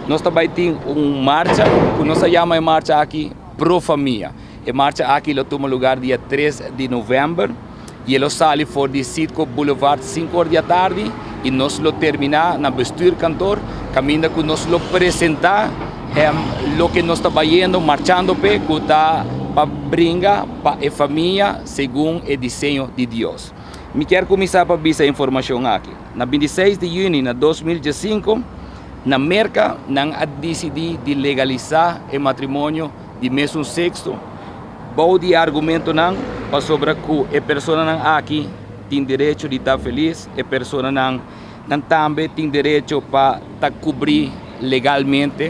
Nos ta bay tin un marcha cu nos a yama e marcha aki Pro Famia. E marcha aki lo tuma lugar dia 3 di november y e lo sali for di Citgo Boulevard 5 or di atardi y nos lo termina na Bestuurkantoor caminda cu nos lo presenta loke nos ta bayendo marchando p'e cu ta pa bringa pa e famia segun e diseño di Dios. Mi kier cuminsa pa bisa e informacion aki. Na 26 di juni na 2015 na Merca nan a dicidi di legalisa e matrimonio di mesun sexo bou di e argumentonan pasobra cu e personanan aki tin derecho di ta feliz, e personanan nan tambe tin derecho pa ta cubri legalmente,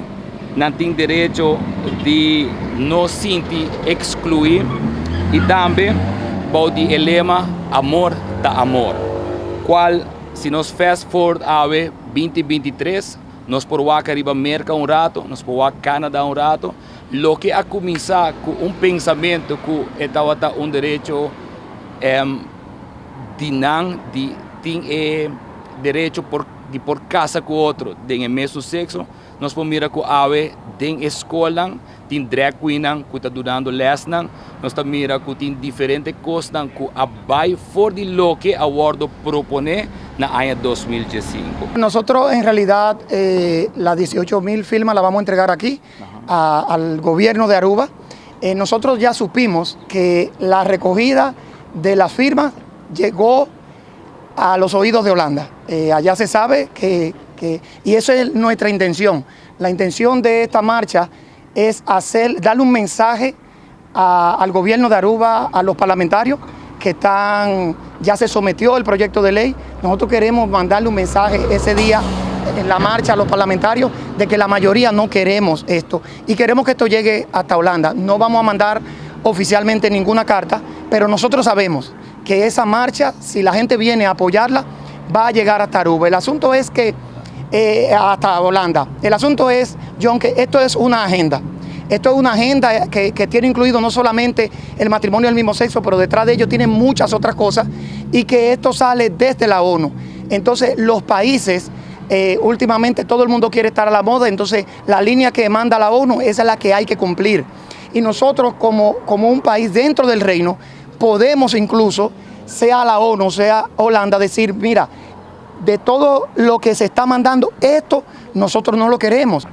nan tin derecho di no sinti exclui y tambe bou di e lema amor ta amor, cual si nos fast forward awe 2023 nos por wak ariba Merca un rato, nos por wak Canada un rato, loke a cuminsa cu un pensamento cu e tawata un derecho di nan di tin e derecho por di por casa cu otro den e mesun sexo, nos por mira cu awe den e scolnan tin drag queennan cu ta dunando lesnan, nos ta mira cu tin diferente cosnan cu a bay for di loke a wordo propone na aña 2015. Nosotros en realidad las 18 mil firmas las vamos a entregar aquí al gobierno de Aruba. Nosotros ya supimos que la recogida de las firmas llegó a los oídos de Holanda. Allá se sabe que, y eso es nuestra intención. La intención de esta marcha es darle un mensaje al gobierno de Aruba, a los parlamentarios que están, ya se sometió el proyecto de ley. Nosotros queremos mandarle un mensaje ese día en la marcha a los parlamentarios de que la mayoría no queremos esto y queremos que esto llegue hasta Holanda. No vamos a mandar oficialmente ninguna carta, pero nosotros sabemos que esa marcha, si la gente viene a apoyarla, va a llegar hasta Aruba. El asunto es que, hasta Holanda. El asunto es, John, que esto es una agenda. Esto es una agenda que tiene incluido no solamente el matrimonio del mismo sexo, pero detrás de ello tiene muchas otras cosas y que esto sale desde la ONU. Entonces, los países, últimamente todo el mundo quiere estar a la moda, entonces la línea que manda la ONU, esa es la que hay que cumplir. Y nosotros como un país dentro del reino, podemos incluso, sea la ONU, sea Holanda, decir: "Mira, de todo lo que se está mandando, esto nosotros no lo queremos".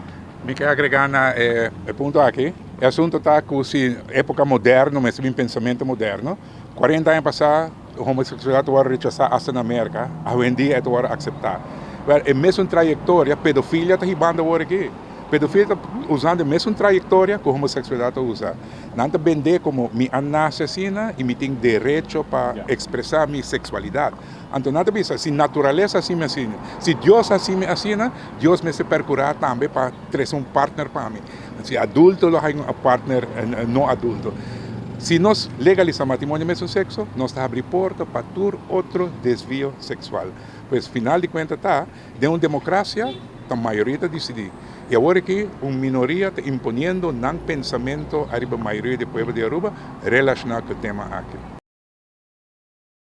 Mi kier agrega na e punto aki. E asunto ta cu si epoca moderno, mas un pensamento moderno. 40 aña pasa, homosexualidad tabata rechasa hasta na America. Awendia e ta acepta. Pero e mesun trayectoria, pedofilia ta hibando awor aki. Pedofilia ta usando e mesun trayectoria cu homosexualidad ta usa. Nan ta bende como mi a nace asina y mi tin derecho pa expresa mi sexualidad. Anto nan ta bisa, si naturalesa asina mi asina, si Dios asina mi asina, Dios mester percura tambe pa trece un partner pa mi. Si adulto lo un partner no adulto. Si nos legalisa matrimonio mesun sexo, nos ta habri porta pa tur otro desvio sexual. Pues final di cuenta ta, den un democracia, e mayoria ta dicidi. Y awor aki, un minoria ta imponiendo nan pensamento ariba mayoria di pueblo di Aruba relaciona cu e tema aki.